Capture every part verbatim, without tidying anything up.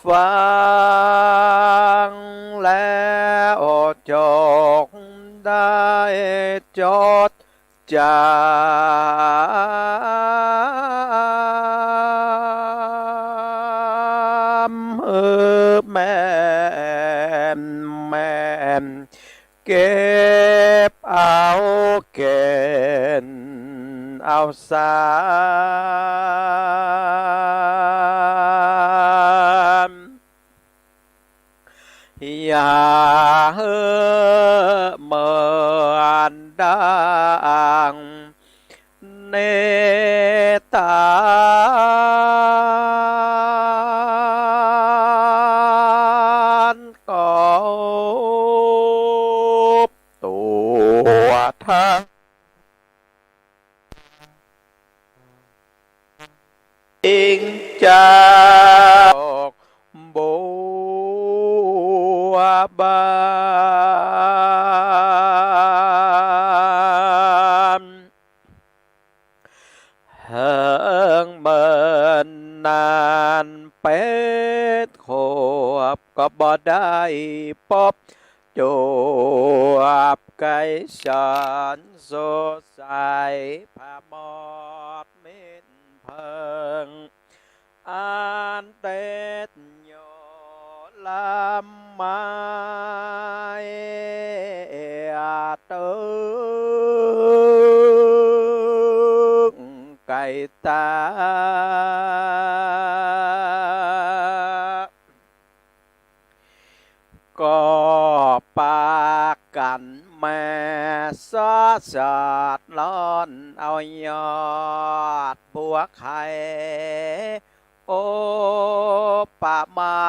ฟังแล้วจงได้จด จ๋ำหื้อแม่นแม่น เก็บเอาแก่นเอาสาร อย่าหื้อเหมือนดังนิทาน กบตั๋วทั้ง อิงจากบัวบาน เหิงเมินนานแปดขวบ ก็บ่ได้ปบจวบ ไกรสรสดใส ผะหมอบเม้นเผิง อันเตชโย ลำไม้ตึงไกรตา ก็ปากั๋นแม่สดสดร้อน เอายอดบัวไข่ โอปะไม้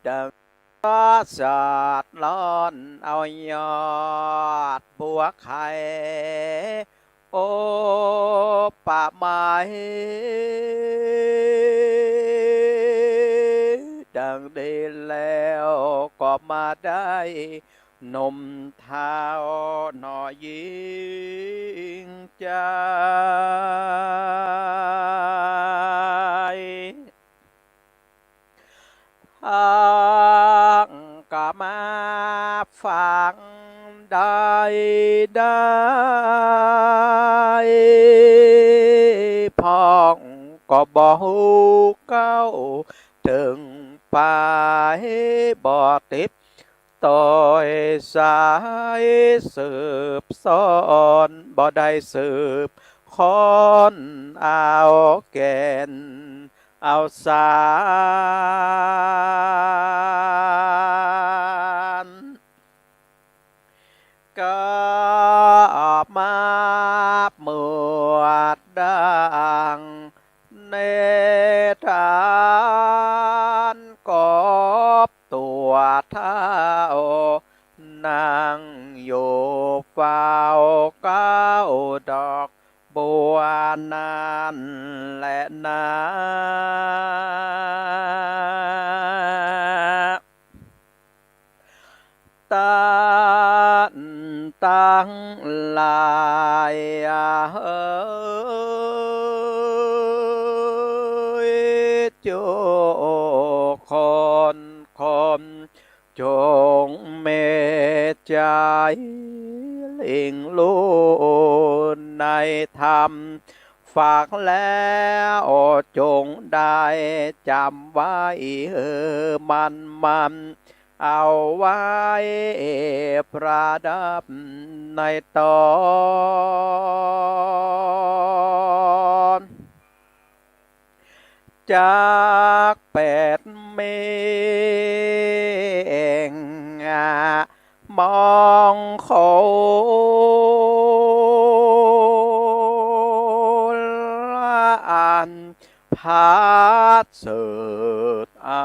ดังสดสดร้อน เอายอดบัวไข่ โอปะไม้ ดังนี้แล้ว ก็มาได้หนุ่มเฒ่าหน่อหญิงใจ ทั้งก็มาฟังได้ได้ พ่องก็บ่ฮู้เก๊า เถิงปายบ่ติด ต๋อยสายสืบสอน บ่ได้สืบค้นเอาแก่นเอาสาร ก็มาเมิดดังนิทาน กบตั๋วเฒ่า นั่งอยู่เฝ้าเก๊าดอกบัวนั้นแลนา ต้านตังหลายเฮย จุคนคน จงเมตใจ๋ หลิ้งลู่ในธรรม ฟังแล้วจงได้จ๋ำไว้หื้อมั่นมั่น เอาไว้ประดับในต๋อน จักเป๋นเมงมงคลอันประเสริฐ อั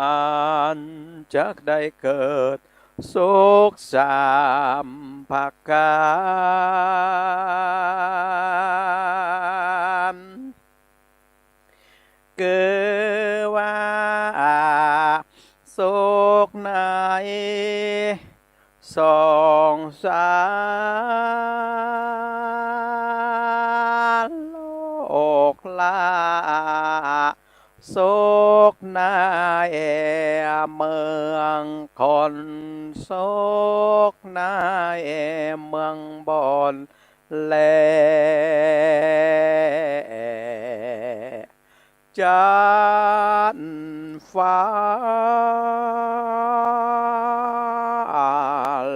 นจักได้เกิดสุขสามประก๋าน คือว่าสุขในสงสารโลก พระสุขในเมือง คนสุขในเมืองบน และจั๊นฟ้า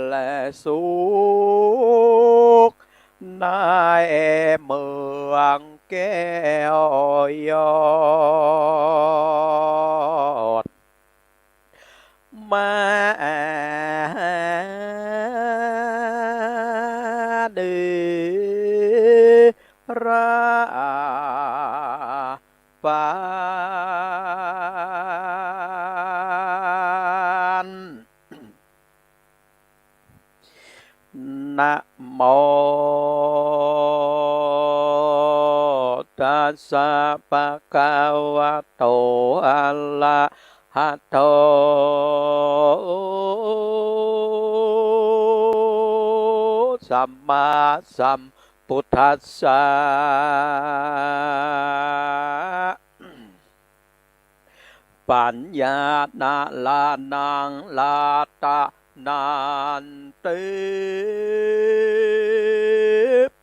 และสุขในเมืองแก้วยอด มหาเดระ ปาน นะโม ตัสสะ ภะคะวะโต อะระหะโต สัมมาสัมพุทธัสสะ ปัญญานะระณัง รัตนันติ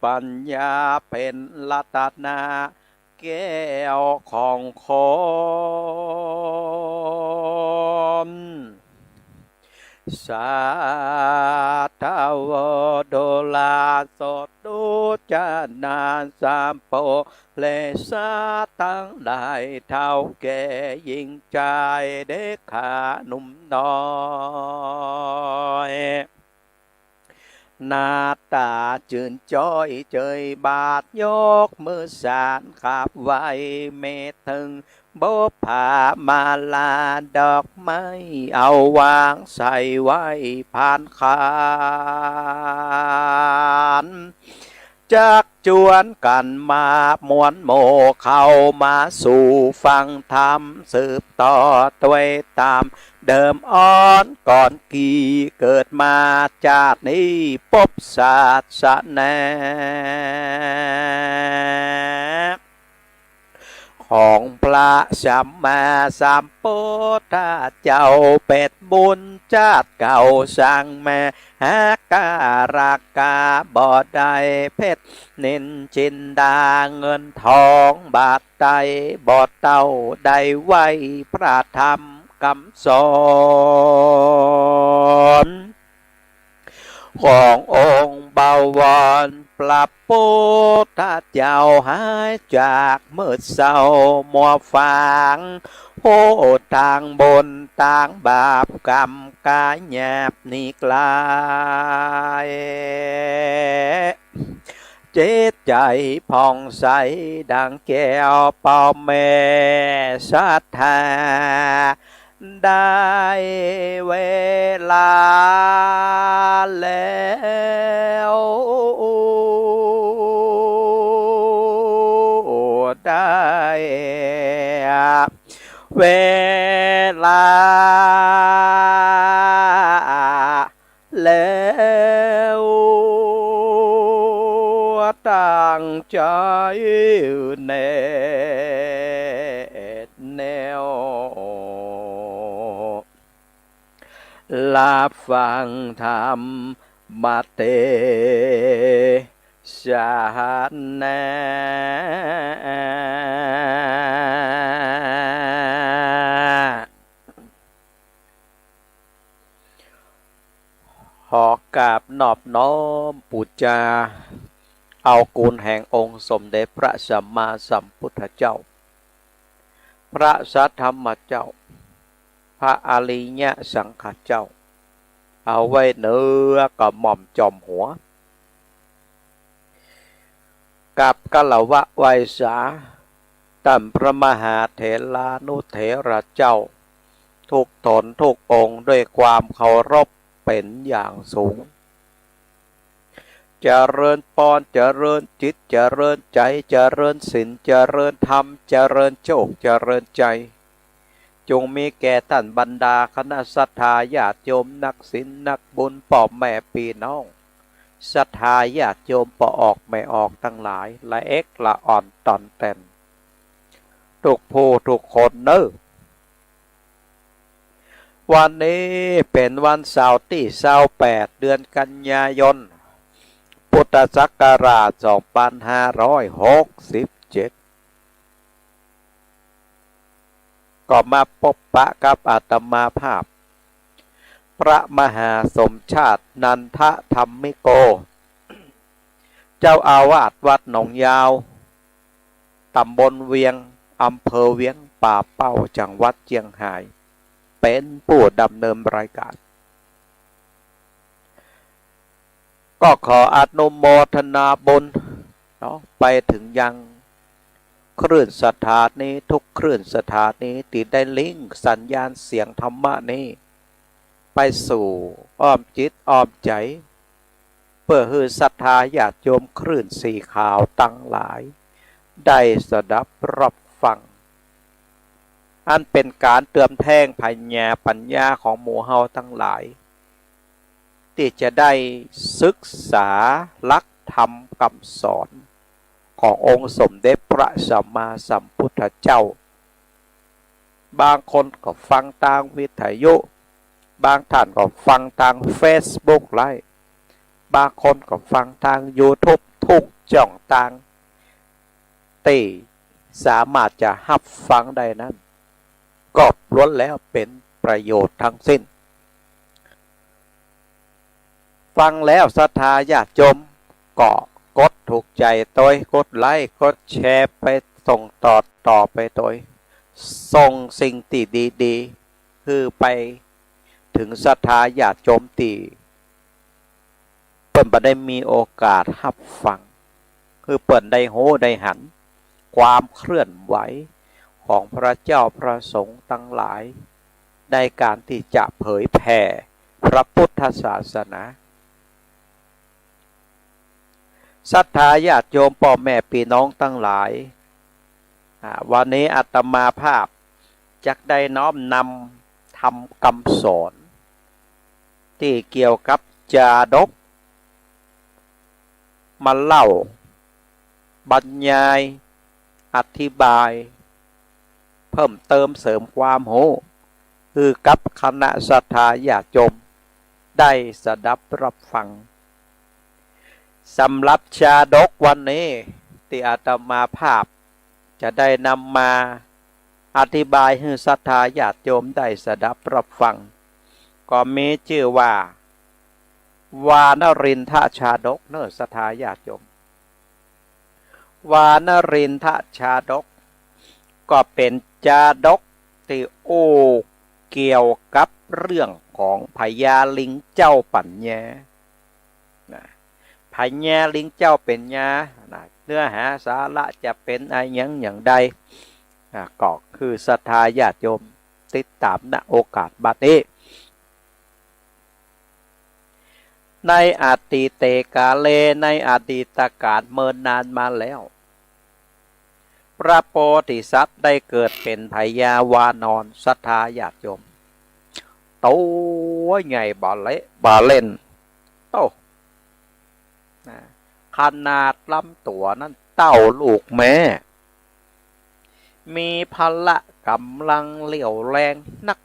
ปัญญาเป๋นรัตนะ แก้วของคน สาธะโว ดูราโสตุ จนะ สัพปุริสะตังหลาย เฒ่าแก่หญิงจาย เด็กขาหนุ่มน้อย หน้าต๋าจื้นจ้อยเจยบาท ยกมือสานกราบไหว้ เมตเถิงบุปผามาลาดอกไม้ เอาวางใส่ไว้ผ่านคาน จักจวนกั๋นมามวลหมู่ เข้ามาสู่ฟังธรรม สืบต่อตวยต๋าม เดิมอ้อนก่อนกี่ เกิดมาจาตินี้ ปบศาสนา ของพระสัมมาสัมพุทธเจ้า เป๋นบุญจาติเก่าสร้างมา หากการะกาบ่ได้เพชรนิลจินดา เงินทองบาทใดบ่เต้า ได้ไหว้พระธรรมกำสอน ขององค์บวรพระพุทธเจ้า หายจากมืดเศร้ามัวฟาง ฮู้ตางบุญตางบาป กำกายหยาบหนีไกล จิตใจ๋ผ่องใสดังแก้ว ป้อแม่ศรัทธา ได้เวลาแล้ว ได้เวลา แล้ว ตั้งใจ๋แนบแน่ว รับฟังธรรมเตสนา ขอกราบนอบน้อมปู๋จา เอากุณแห่งองค์สมเด็จพระสัมมาสัมพุทธเจ้า พระสัทธรรมเจ้า พระอริยสังฆเจ้า เอาไว้เหนือกระหม่อมจอมหัว กราบคารวะไหว้สา ต้านพระมหาเถรานุเถระเจ้า ทุกต๋นทุกองค์ ด้วยความเคารพเป๋นอย่างสูง เจริญปอน เจริญจิต เจริญใจ๋ เจริญศีล เจริญธรรม เจริญโชค เจริญชัย จงมีแก่ต้านบรรดาคณะศรัทธาญาติโยม นักศีลนักบุญ ป้อแม่ปี้น้อง ศรัทธาญาติโยมป้อออกแม่ออกตังหลาย ละเอกละอ่อนต่อนแต่น ทุกผู้ทุกคนเน้อ วันนี้เป๋นวันเสาร์ตี้ซาวแปด เดือนกันยายน พุทธศักราชสองปันห้าร้อยหกสิบเจ็ด ก็มาปบปะกับอาตมาภาพ พระมหาสมชาติ นันทธรรมิโก เจ้าอาวาสวัดหนองยาว ต๋ำบลเวียง อำเภอเวียงป่าเป้า จังหวัดเจียงฮาย เป๋นผู้ดำเนินรายการ ก็ขออนุโมทนาบุญเนาะ ไปเถิงยังคลื่นศรัทธานี้ ทุกคลื่นศรัทธานี้ ตี้ได้ลิงก์สัญญาณเสียงธรรมะนี้ ไปสู่อ้อมจิตอ้อมใจ๋ เปื้อหื้อศรัทธาญาติโยมคลื่นสีขาวตังหลาย ได้สดับรับฟัง อันเป๋นก๋านเติมแท่งผญาปั๋ญญาของหมู่เฮาตังหลาย ตี้จะได้ศึกษาหลักธรรมกำสอนขององค์สมเด็จพระสัมมาสัมพุทธเจ้า บางคนก็ฟังตางวิทยุ บางต้านก็ฟังตางเฟซบุ๊กไลฟ์ บางคนก็ฟังตางยูทูบ ทุกจ้องตางตี้สามารถจะฮับฟังได้นั้น ก็ล้วนแล้วเป๋นประโยชน์ตังสิ้น ฟังแล้วศรัทธาญาติโยมก็กดถูกใจ๋ตวย กดไลก์ กดแชร์ไปส่งต่อๆ ไปตวย ส่งสิ่งตี้ดีๆ หื้อไปเถิงศรัทธาญาติโยมตี้เปิ้นบ่ได้มีโอกาสฮับฟัง หื้อเปิ้นได้ฮู้ได้หันความเคลื่อนไหวของพระเจ้าพระสงฆ์ตังหลาย ในก๋านตี้จะเผยแผ่พระพุทธศาสนา ศรัทธาญาติโยมป้อแม่ปี้น้องตังหลาย อ่า วันนี้อาตมาภาพจักได้น้อมนำธรรมกำสอนตี้เกี่ยวกับจาดก มาเล่า บรรยาย อธิบาย เพิ่มเติมเสริมความฮู้ หื้อกับคณะศรัทธาญาติโยมได้สดับรับฟัง สำหรับจาดกวันนี้ตี้อาตมาภาพจะได้นำมาอธิบายหื้อศรัทธาญาติโยมได้สดับรับฟัง ก็มีจื้อว่า วานรินทะจาดกเน้อศรัทธาญาติโยม วานรินทะจาดก ก็เป๋นจาดกตี้อู้เกี่ยวกับเรื่องของพญาลิงเจ้าปั๋ญญา นะ พญาลิงเจ้าปั๋ญญา นะ เนื้อหาสาระจะเป๋นอะหยังอย่างใด นะ ก็คือศรัทธาญาติโยมติดต๋าม ณ โอกาสบัดนี้ ในอดีเตกาเล ในอดีตกาลเมินนานมาแล้ว พระโพธิสัตว์ได้เกิดเป๋นพญาวานร ศรัทธาญาติโยม ตั๋วใหญ่บ่าเละบ่าเล่น โต้ นะ ขนาดลำตั๋วนั้นเต้าลูกแม้ มีพละก๋ำลังเรี่ยวแรงนัก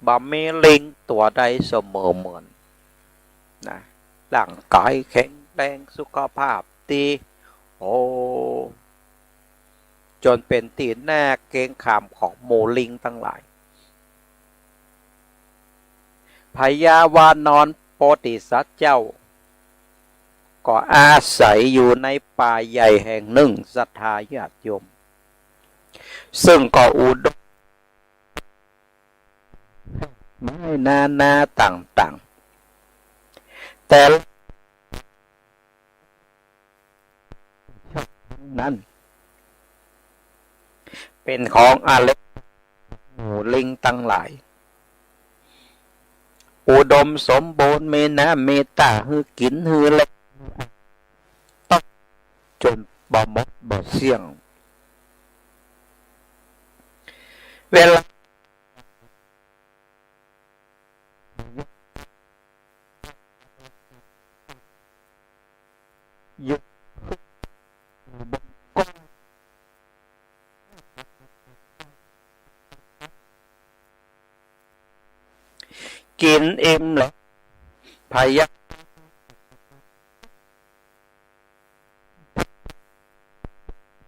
บ่มีลิงตั๋วใดเสมอเหมือน นะ ร่างก๋ายแข็งแรง สุขภาพดี โอ้ จ๋นเป๋นตี้น่าเกรงขามของหมู่ลิงตังหลาย พญาวานรโพธิสัตว์เจ้า ก็อาศัยอยู่ในป่าใหญ่แห่งนึ่ง ศรัทธาญาติโยม ซึ่งก็อุดม ไม้นานาต่างๆ แต่ละนั้น เป๋นของอเล็ก หมู่ลิงตังหลาย อุดมสมบูรณ์ มีน้ำมีต้าหื้อกิ๋นหื้อเล่น ต้องจ๋นบ่หมดบ่เสี้ยง เวลา อยู่บนก้อน กิ๋นอิ่มแล้ว พญา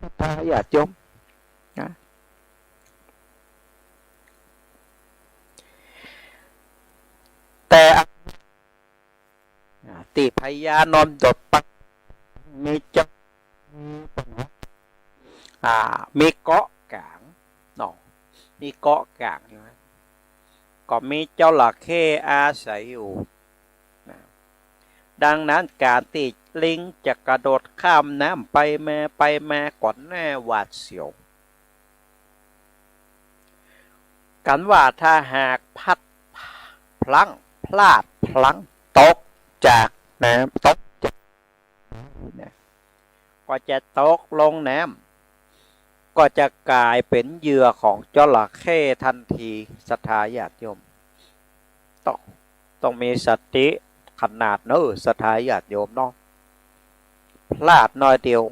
ศรัทธาญาติโยมนะ แต่ อ่า ตี้พญานอนดดไป มีเจ้า อ่า มีเกาะก๋างเนาะ มีเกาะก๋างอยู่นะ ก็มีจระเข้อาศัยอยู่นะ ดังนั้นก๋านตี้ลิงจะกระโดดข้ามน้ำไปมา ไปมาก็น่าหวาดเสียว กันว่าถ้าหากพลัดพลั้ง พลาดพลั้ง ตกจากน้ำ ตกจาก นะ ก็จะตกลงน้ำ ก็จะก๋ายเป๋นเหยื่อของจระเข้ทันที ศรัทธาญาติโยม ต้อง ต้องมีสติขนาดเน้อ ศรัทธาญาติโยมเนาะ พลาดน้อยเดียว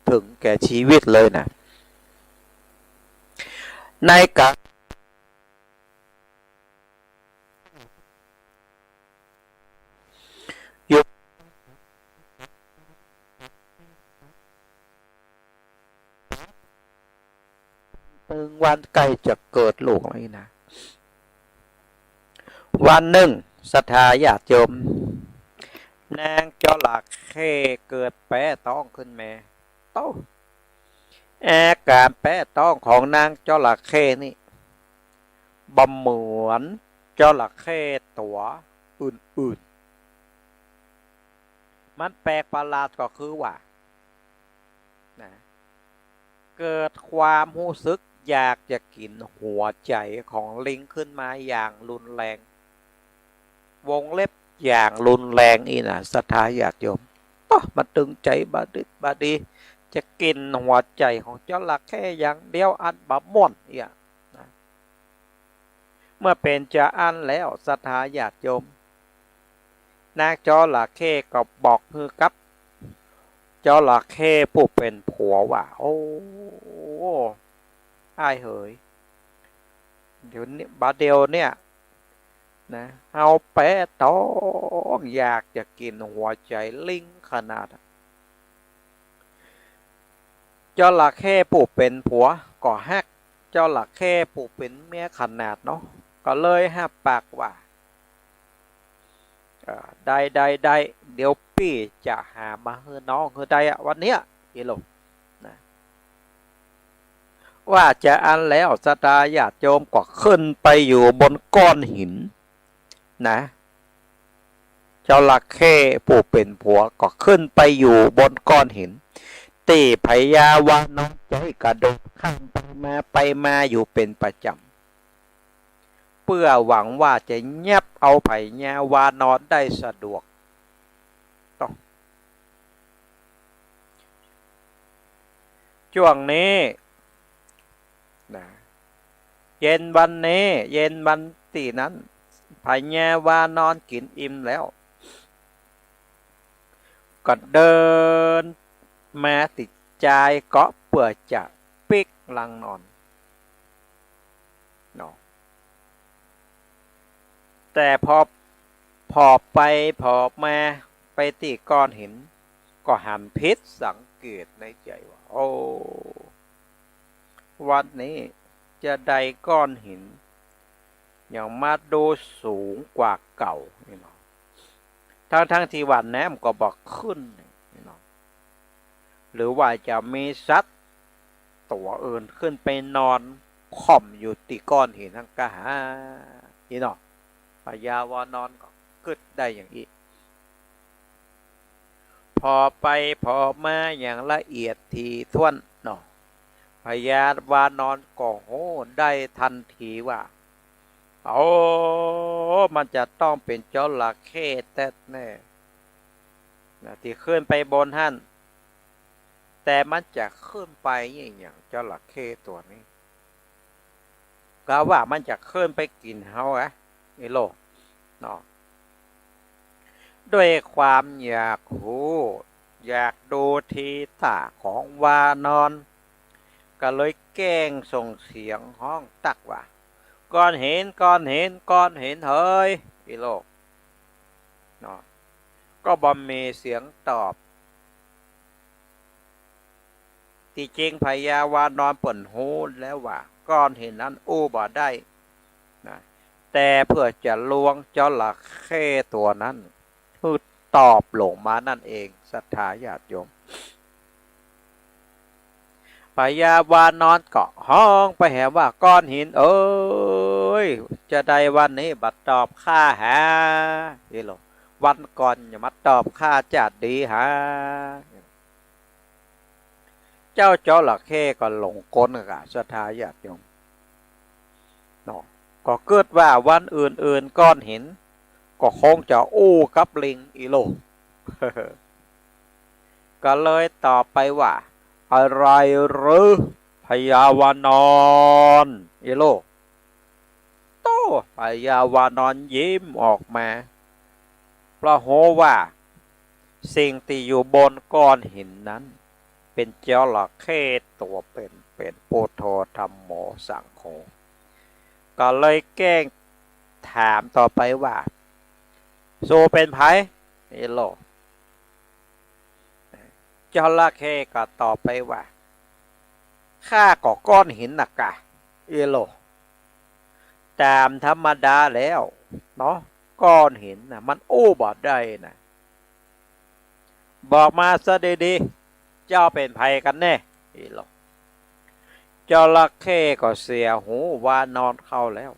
เถิงแก่ชีวิตเลยนะ ในก๋าน อยู่ ตึงวันใก้จะเกิดลูกแล้วนี่นะ วันนึ่ง ศรัทธาญาติโยม นางจระเข้เกิดแป๊ต๊องขึ้นมา โต๊ะ อาก๋านแป๊ต๊องของนางจระเข้นี่ บ่เหมือนจระเข้ตั๋วอื่นๆ มันแปลกประหลาดก็คือว่า นะ เกิดความฮู้สึกอยากจะกิ๋นหัวใจ๋ของลิงขึ้นมาอย่างรุนแรง วงเล็บอย่างรุนแรงอี้นะ ศรัทธาญาติโยม โต๊ะ มันตึงใจ๋บ่าดิบบ่าดี จะกิ๋นหัวใจ๋ของจระเข้อย่างเดียว อันบ่ม่วนอี้นะ เมื่อเป๋นจาอั้นแล้ว ศรัทธาญาติโยม นางจระเข้ก็บอกหื้อกับจระเข้ผู้เป๋นผัวว่า โอ้ อ้ายเหย เดี๋ยวนี้ บ่าเดี่ยวเนี่ยนะ เฮาแป๊ต๊องอยากจะกิ๋นหัวใจ๋ลิงขนาด จระเข้ผู้เป๋นผัวก็ฮักจระเข้ผู้เป๋นเมียขนาดเนาะ ก็เลยฮับปากว่า เอ่อ ได้ ได้ ได้ เดี๋ยวปี้จะหามาหื้อน้องหื้อได้อะ วันเนี้ย อี้โลก นะ ว่าจาอั้นแล้ว ศรัทธาญาติโยมก็ขึ้นไปอยู่บนก้อนหินนะ จระเข้ผู้เป๋นผัวก็ขึ้นไปอยู่บนก้อนหิน ตี้พญาวานอนใจ๊กระโดดข้ามไปมาไปมาอยู่เป๋นประจ๋ำ เปื้อหวังว่าจะยับเอาพญาวานอนได้สะดวก ต้อง จ้วงนี้นะ เย็นวันนี้ เย็นวันตี้นั้น พญาวานอนกิ๋นอิ่มแล้ว ก็เดินมาตี้จายเกาะเปื้อจะปิ๊กลังนอน เนาะ แต่ผ่อ ผ่อไปผ่อมาไปตี้ก้อนหิน ก็หันผิดสังเกตในใจ๋ว่า โอ้ วันนี้จาใดก้อนหิน อย่างมาดูสูงกว่าเก่านี่เนาะ ทั้งๆ ตี้ว่าน้ำก็บ่ขึ้นนี่เนาะ หรือว่าจะมีสัตว์ตั๋วอื่นขึ้นไปนอนค่อมอยู่ตี้ก้อนหินหั้นก้าหา นี่เนาะ พญาวานอนก็กึ๊ดได้อย่างอี้ ผ่อไปผ่อมาอย่างละเอียดถี่ถ้วนเนาะ พญาวานอนก็ฮู้ได้ตันทีว่า โอ้ มันจะต้องเป๋นจระเข้แต๊แน่นะ ตี้ขึ้นไปบนหั้น แต่มันจะขึ้นไปอะหยัง จระเข้ตั๋วนี้ กาว่ามันจะขึ้นไปกิ๋นเฮาอะ นี่โลก เนาะ ด้วยความอยากฮู้ อยากดูทีต้าของวานอน ก็เลยแกล้งส่งเสียงฮ้องตั๊กว่า ก้อนหิน ก้อนหิน ก้อนหินเหย อีโลก เนาะ ก็บ่มีเสียงตอบ ตี้จริงพญาวานอนเปิ้นฮู้แล้วว่าก้อนหินนั้นอู้บ่ได้นะ แต่เปื้อจะลวงจระเข้ตั๋วนั้นหื้อตอบลงมานั่นเอง ศรัทธาญาติโยม พญาวานอนก็ฮ้องไปแหมว่า ก้อนหินเอ๋ย จาใดวันนี้บ่ตอบข้าหา อีโลก วันก่อนยังมาตอบข้าจาดดีหา เจ้าจระเข้ก็หลงกลกะ ศรัทธาญาติโยม เนาะ ก็กึ๊ดว่าวันอื่นๆ ก้อนหิน ก็คงจะอู้กับลิง อีโลก ก็เลยตอบไปว่า อะไรหรือ พญาวานอน อีโลก โต้ พญาวานอนยิ้มออกมา เพราะฮู้ว่าสิ่งตี้อยู่บนก้อนหินนั้น เป๋นจระเข้ตั๋วเป๋นๆ พุทโธ ธัมโม สังโฆ ก็เลยแกล้งถามต่อไปว่า สูเป๋นใผ อีโลก จระเข้ก็ตอบไปว่า ข้าก็ก้อนหินน่ะกะ อีโลก ต๋ามธรรมดาแล้วเนาะ ก้อนหินน่ะมันอู้บ่ได้นะ บอกมาซะดีๆ เจ้าเป๋นใผกั๋นแน่ อีโลก จระเข้ก็เสียหูวานอนเข้าแล้ว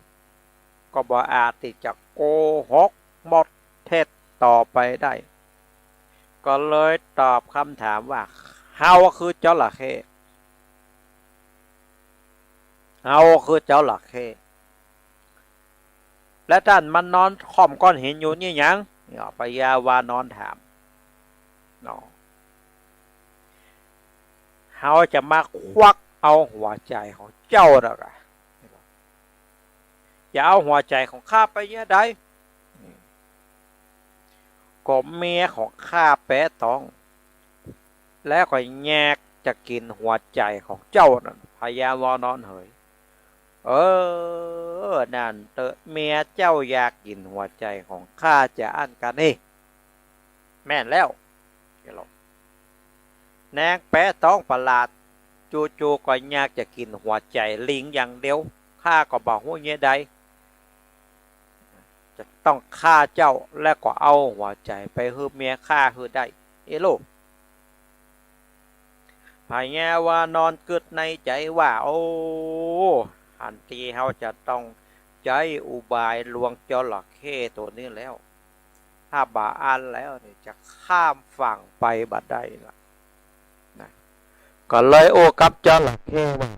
ก็บ่อาจตี้จะโกหกมดเท็จต่อไปได้ ก็เลยตอบกำถามว่า เฮาคือจระเข้ เฮาคือจระเข้ และต้านมานอนค่อมก้อนหินอยู่นี่หยัง เนี่ย พญาวานอนถาม เนาะ เฮาจะมาควักเอาหัวใจ๋ของเจ้าน่ะกะ จะเอาหัวใจ๋ของข้าไปเยียะใด ก็เมียของข้าแป๊ต๊อง แล้วก็อยากจะกิ๋นหัวใจ๋ของเจ้านั่น พญาวานอนเหย เออ นั่นเต๊อะ เมียเจ้าอยากกิ๋นหัวใจ๋ของข้าจาอั้นกานี่ แม่นแล้ว นางแป๊ต๊องประหลาด จู่ๆ ก็อยากจะกิ๋นหัวใจ๋ลิงอย่างเดียว ข้าก็บ่ฮู้เยียะใด จะต้องฆ่าเจ้า แล้วก็เอาหัวใจ๋ไปหื้อเมียข้าหื้อได้ อีโลก พญาวานอนกึ๊ดในใจ๋ว่า โอ้ อันตี้เฮาจะต้องใจ๊อุบายลวงจระเข้ตั๋วนี้แล้ว ถ้าบ่อั้นแล้วนี่จะข้ามฝั่งไปบ่ได้ละนะ ก็เลยอู้กับจระเข้ว่า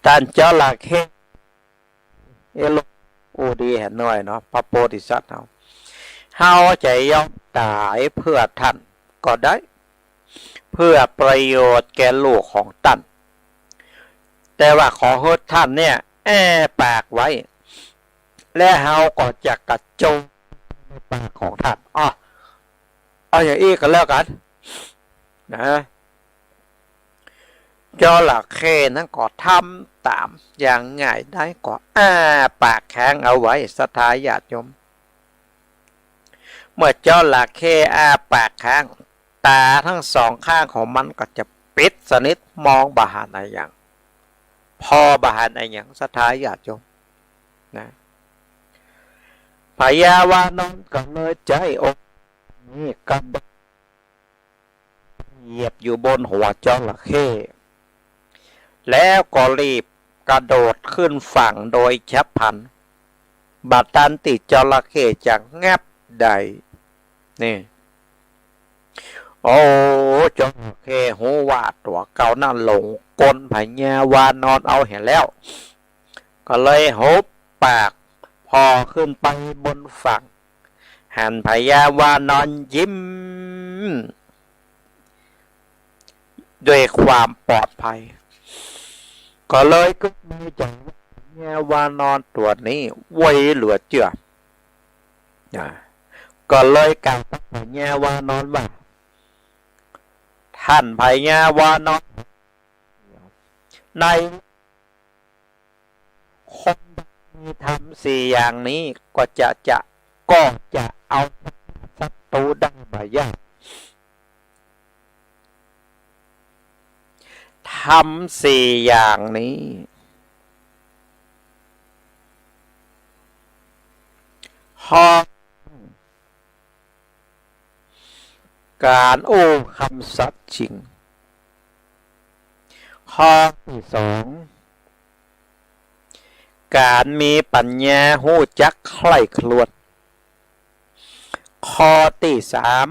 ต้านจระเข้ เอโล อู้ดีแหมหน้อยเนาะ พระโพธิสัตว์เฮา เฮาจะยอมต๋ายเปื้อต้านก็ได้ เปื้อประโยชน์แก่ลูกของต้าน แต่ว่าขอหื้อต้านเนี่ยแอ้ปากไว้ และเฮาก็จะกระโจนในปากของต้าน อ้อ เอาอย่างอี้ก็แล้วกั๋น นะ จระเข้นั้นก็ทำต๋ามอย่างง่ายดาย ก็อ้าปากค้างเอาไว้ ศรัทธาญาติโยม เมื่อจระเข้อ้าปากค้าง ต๋าตึงสองข้างของมันก็จะปิดสนิท มองบ่หันอะหยัง ผ่อบ่หันอะหยัง ศรัทธาญาติโยม นะ พญาวานอนก็เลยใจ๊โอกาสนี้กระโดด เหยียบอยู่บนหัวจระเข้ แล้วก็รีบกระโดดขึ้นฝั่งโดยฉับพลัน บ่ตันตี้จระเข้จะงับได้ นี่ โอ้ จระเข้ฮู้ว่าตั๋วเก่านั้นหลงกลพญาวานอนเอาแหมแล้ว ก็เลยหุบปากผ่อขึ้นไปบนฝั่ง หันพญาวานอนยิ้ม ด้วยความปลอดภัย ก็เลยกึ๊ดในใจ๋ว่า พญาวานอนตั๋วนี้ไวเหลือเจื้อ อ่า ก็เลยกล่าวกับพญาวานอนว่า ถ ต้านพญาวานอน ในคนมีธรรมสี่อย่างนี้ก็จะ จะ ก็จะเอาศัตรูได้บ่ยาก ธรรมสี่อย่างนี้ ข้อ ก๋านอู้กำสัตย์จริง ข้อตี้สอง ก๋านมีปั๋ญญาฮู้จักใคร่ครวญ ข้อตี้สาม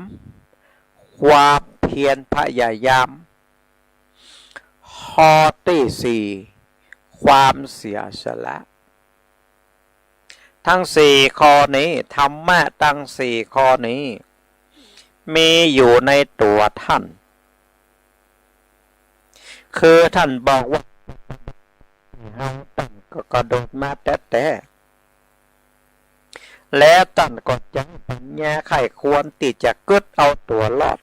ความเพียรพยายาม ข้อตี้สี่ ความเสียสละ ตังสี่ข้อนี้ ธรรมะตังสี่ข้อนี้ มีอยู่ในตั๋วต้าน คือต้านบอกว่า เฮาต้านก็กระโดดมาแต๊ๆ แล้วต้านก็ใจ๊ปั๋ญญาใคร่ครวญตี้จะกึ๊ดเอาตั๋วรอด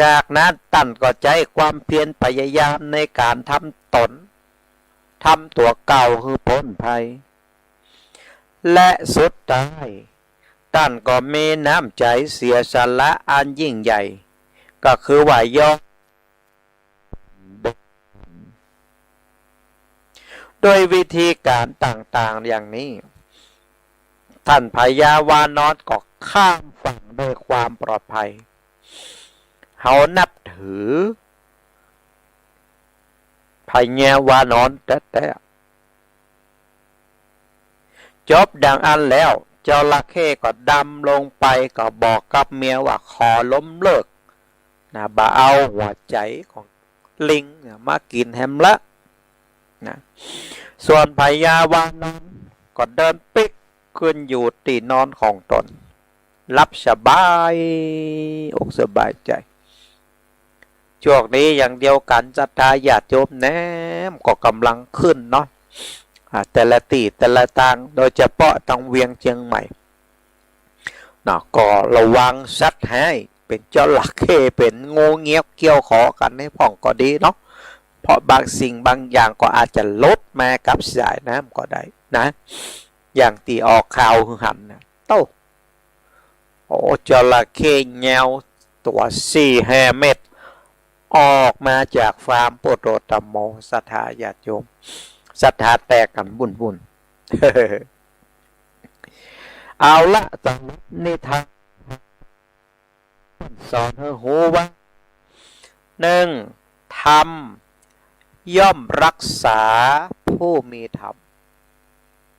จากนั้นต้านก็ใจ๊ความเพียรพยายามในก๋านทำต๋น ทำตั๋วเก่าหื้อป๊นภัย และสุดต๊าย ต้านก็มีน้ำใจ๋เสียสละอันยิ่งใหญ่ ก็คือว่ายอม ด้วยวิธีก๋านต่างๆ อย่างนี้ ต้านพญาวานอนก็ข้ามฝั่งด้วยความปลอดภัย เฮานับถือ พญาวานอนแต๊ๆ จบดังอั้นแล้ว จระเข้ก็ดำลงไปก็บอกกับเมียว่า ขอล้มเลิก นะ บ่เอาหัวใจ๋ของลิงเนี่ยมากิ๋นแหมละ นะ ส่วนพญาวานอนก็เดินปิ๊กขึ้นอยู่ตี้นอนของต๋น หลับสบายอกสบายใจ๋ ช่วงนี้อย่างเดียวกั๋น ศรัทธาญาติโยมแหนมก็ก๋ำลังขึ้นเนาะ อ่า แต่ละตี้แต่ละตาง โดยเฉพาะตางเวียงเจียงใหม่ เนาะ ก็ระวังสัตว์ฮ้าย เป๋นจระเข้ เป๋นงูเงี้ยวเกี้ยวขอกั๋นในพ่องก็ดีเนาะ เพราะบางสิ่งบางอย่างก็อาจจะหลุดมากับสายน้ำก็ได้นะ อย่างตี้ออกข่าวหื้อหันนะ โต้ โอ้ จระเข้ยาวตั๋วสี่ห้าเมตร ออกมาจากฟาร์ม ปุโตตโม ศรัทธาญาติโยม ศรัทธาแตกกั๋นวุ่นๆ เอาละ สรุปนิทาน สอนหื้อฮู้ว่า นึ่ง ธรรมย่อมรักษาผู้มีธรรม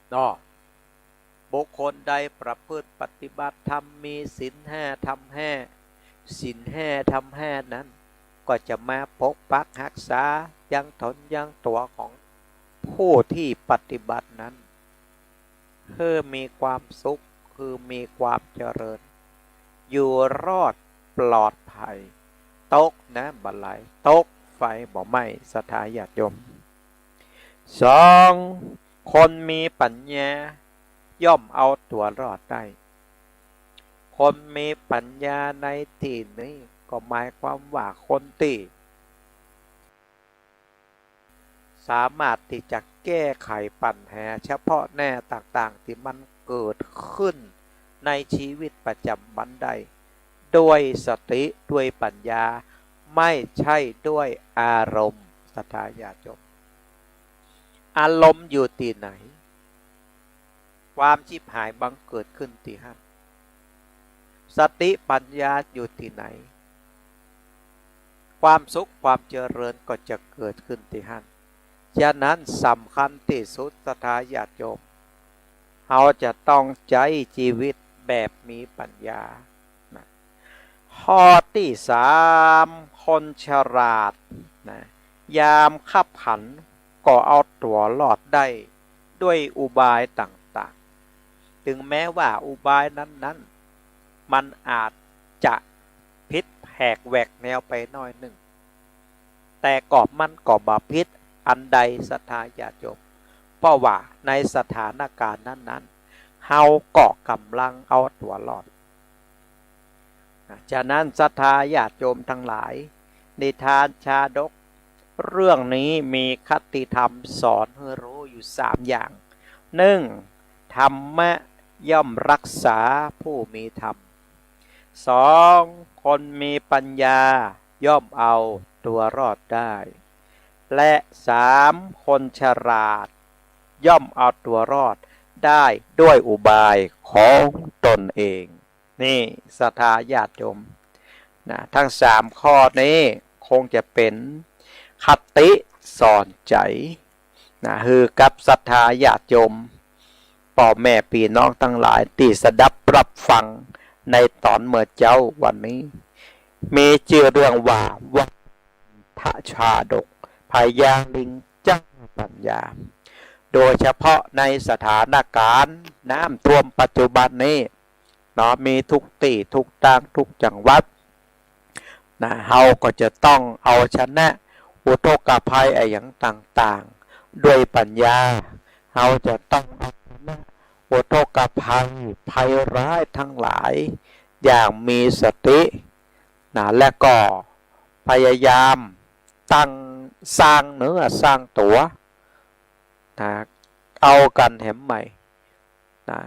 เนาะ บุคคลใดประพฤติปฏิบัติธรรม มีศีลห้าธรรมห้า ศีลห้าธรรมห้านั้น ก็จะมาปกปักฮักษา ยังต๋นยังตั๋วของผู้ตี้ปฏิบัตินั้น หื้อมีความสุข หื้อมีความเจริญ อยู่รอดปลอดภัย ตกน้ำบ่ไหล ตกไฟบ่ไหม้ ศรัทธาญาติโยม สอง คนมีปั๋ญญาย่อมเอาตั๋วรอดได้ คนมีปั๋ญญาในตี้นี้ก็หมายความว่าคนตี้ สามารถตี้จะแก้ไขปัญหาเฉพาะหน้าต่างๆ ตี้มันเกิดขึ้นในชีวิตประจำวันได้ ด้วยสติ ด้วยปัญญา ไม่ใช่ด้วยอารมณ์ ศรัทธาญาติโยม อารมณ์อยู่ตี้ไหน ความฉิบหายบังเกิดขึ้นตี้หั้น สติปัญญาอยู่ตี้ไหน ความสุขความเจริญก็จะเกิดขึ้นตี้หั้น ฉะนั้นสำคัญตี้สุด ศรัทธาญาติโยม เฮาจะต้องใจ๊จีวิตแบบมีปั๋ญญา นะ ข้อตี้สาม คนฉลาด นะ ยามคับขันก็เอาตั๋วรอดได้ด้วยอุบายต่างๆ เถิงแม้ว่าอุบายนั้นๆ มันอาจจะผิดแผกแหวกแนวไปหน้อยนึ่ง แต่ก็มันก็บ่ผิดอันใด ศรัทธาญาติโยม เพราะว่าในสถานการณ์นั้นๆ เฮาก็ก่ำลังเอาตั๋วรอด ฉะนั้นศรัทธาญาติโยมตังหลาย นิทานชาดกเรื่องนี้มีคติธรรมสอนหื้อฮู้อยู่สามอย่าง นึ่ง ธรรมะย่อมรักษาผู้มีธรรม สอง คนมีปัญญาย่อมเอาตัวรอดได้ และสาม คนฉลาดย่อมเอาตัวรอดได้ด้วยอุบายของตนเอง นี่ศรัทธาญาติโยมนะ ทั้งสามข้อนี้คงจะเป๋นคติสอนใจ๋นะ หื้อกับศรัทธาญาติโยม ป้อแม่ปี้น้องตังหลายตี้สดับฮับฟังในต๋อนเมื่อเจ๊าวันนี้ มีจื้อเรื่องว่า วันทชาดก พญาลิงเจ้าปัญญา โดยเฉพาะในสถานก๋ารณ์น้ำท่วมปัจจุบันนี้เนาะ มีทุกตี้ทุกตางทุกจังหวัดนะ เฮาก็จะต้องเอาชนะอุทกภัยอะหยังต่างๆ ด้วยปัญญา เฮาจะต้องเอาชนะอุทกภัยภัยร้ายตังหลายอย่างมีสตินะ และก็พยายามตั้ง สร้างเนื้อสร้างตั๋วนะ เอากั๋นแหมใหม่นะ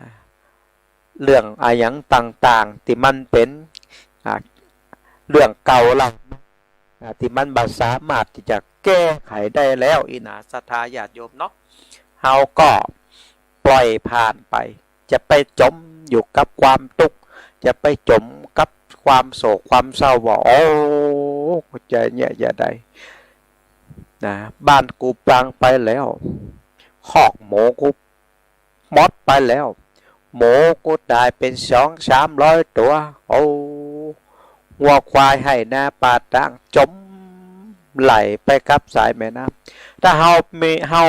เรื่องอะหยังต่างๆ ตี้มันเป๋น อ่า เรื่องเก่าเล่า อ่า ตี้มันบ่สามารถตี้จะแก้ไขได้แล้วอี้นา ศรัทธาญาติโยมเนาะ เฮาก็ปล่อยผ่านไป จะไปจ๋มอยู่กับความตุ๊กข์ จะไปจ๋มกับความโศกความเศร้าว่า โอ้ จะเยียะจะใดนะ บ้านกูพังไปแล้ว คอกหมูกูหมดไปแล้ว หมูกูต๋ายเป๋นสองสามร้อยตั๋ว โอ้ งัวควายไฮ่นาป่าตางจ๋มไหลไปกับสายแม่น้ำ ถ้าเฮามี เฮา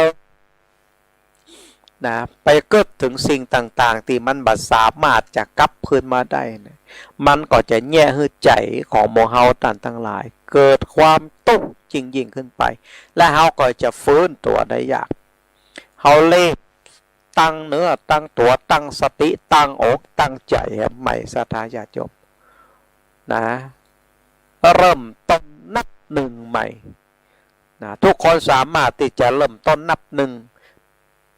นะ ไปกึ๊ดเถิงสิ่งต่างๆ ตี้มันบ่สามารถจะกลับคืนมาได้เนี่ย มันก็จะเยียะหื้อใจ๋ของหมู่เฮาต้านตังหลาย เกิดความตุ๊กข์ยิ่งๆ ขึ้นไป และเฮาก็จะฟื้นตั๋วได้ยาก เฮารีบตั้งเนื้อตั้งตั๋ว ตั้งสติ ตั้งอกตั้งใจ๋แหมใหม่ ศรัทธาญาติโยมนะ เริ่มต้นนับหนึ่งใหม่ นะ ทุกคนสามารถตี้จะเริ่มต้นนับหนึ่ง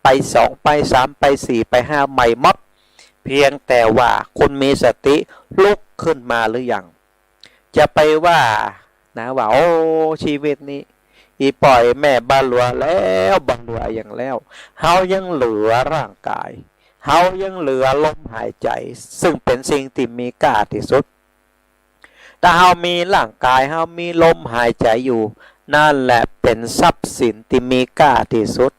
ไปสอง ไปสาม ไปสี่ ไปห้า ใหม่หมด เพียงแต่ว่าคุณมีสติลุกขึ้นมาหรือยัง จะไปว่านะ ว่า โอ้ ชีวิตนี้ อี่ป้ออี่แม่บ่เหลือแล้ว บ่เหลืออะหยังแล้ว เฮายังเหลือร่างก๋าย เฮายังเหลือลมหายใจ๋ ซึ่งเป๋นสิ่งตี้มีก้าตี้สุด ถ้าเฮามีร่างก๋าย เฮามีลมหายใจ๋อยู่ นั่นแหละเป๋นทรัพย์สินตี้มีก้าตี้สุด